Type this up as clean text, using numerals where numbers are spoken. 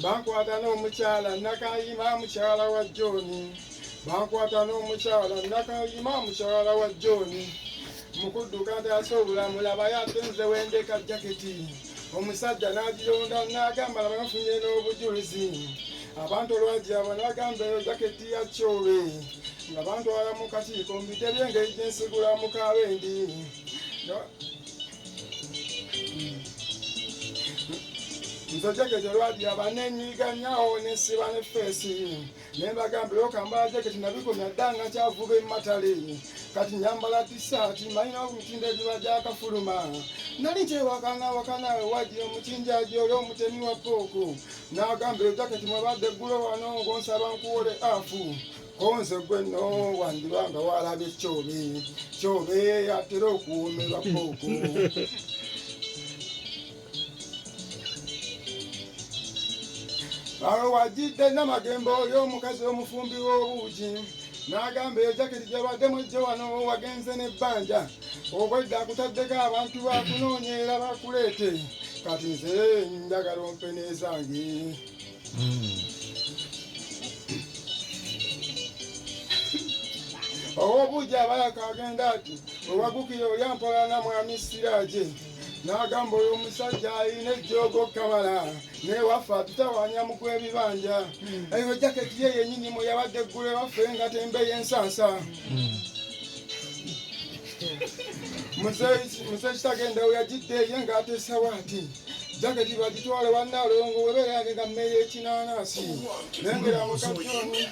Bankwata n'omukyala Nakayima mukyala wa John. Bankwata n'omukyala Nakayima mukyala wa John. Mu kudduka ntaasa obulamu labayo ate nze wendeka jaketi. Omusajja n'agironda n'agamba laba nfunye n'obujulizi. Abantu olwagiraba n'agamba eyo jaketi ya Kyobe. Nga bantwala mu kakiiko mbitebye engeri gye nsigula mu kabendi. Nze jaketi olwagiraba nenyiganyawo nesiba ne feesi ne mbagamba era okambala jaketi nabikomya dda nga kyavuba ematale kati nyambala tisaati malina omutindo egiba gyakafuluma nali nkyewakanawakana wagira omukinjaji oli omutemi wa pooko n'agamba eyo jaketi mwebadde eggulo wano ng'onsaba nkuwole afu Konze gwe no wandiba nga walabye kyobe kyobe atera okuwomerwa kooko. Awo wajidde Namagembe oyo omukazi omufumbi w'obuugi n'agamba eyo jaketi gyabaddemu ejjo wano wagenze n'ebbanja obwedda akutaddeko abantu bakunoonya era bakuleete kati nze njagala ompe n'ezange. Owobuugi abalaka agenda ati wewagukira olyampalana mwami Siraje n'agamba oyo omusajja alina ejjoogo kamala newaffe atutawanya mu gw'ebibanja eyo jaketi ye yenyini mwe yabadde eggulu ewaffe nga tembe y'ensansa muzeeyi kitagenda we yagidde ye ng'ateesawo ati jaketi bagitwale wa Nnaalongo webeera yange nga mmeeya ekinaanaasi nengera mu katoni.